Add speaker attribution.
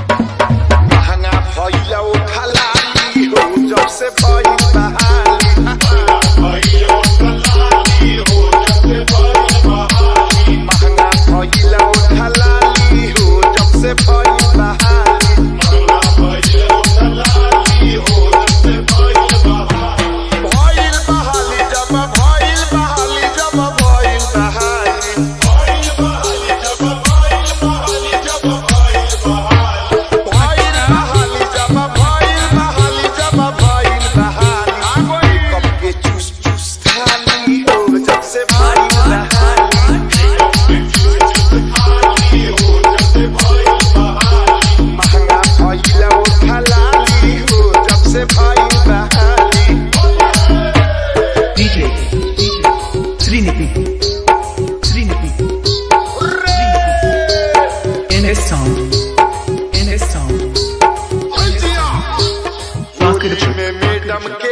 Speaker 1: महंगा भइल उठलाली हो जब से भइल बहाली। महंगा भइल उठलाली हो जब से भइल बहाली। भइल बहाली जब भइल बहाली जब भइल बहाली। भइल बहाली जब भइल बहाली जब भइल बहाली। कप के चूस चूस थाली हो जब से भइल बहाली। महंगा भइल उठलाली हो जब से भइल बहाली।
Speaker 2: DJ Srinidhi Srinidhi NS Sound NS Sound
Speaker 1: में मैडम के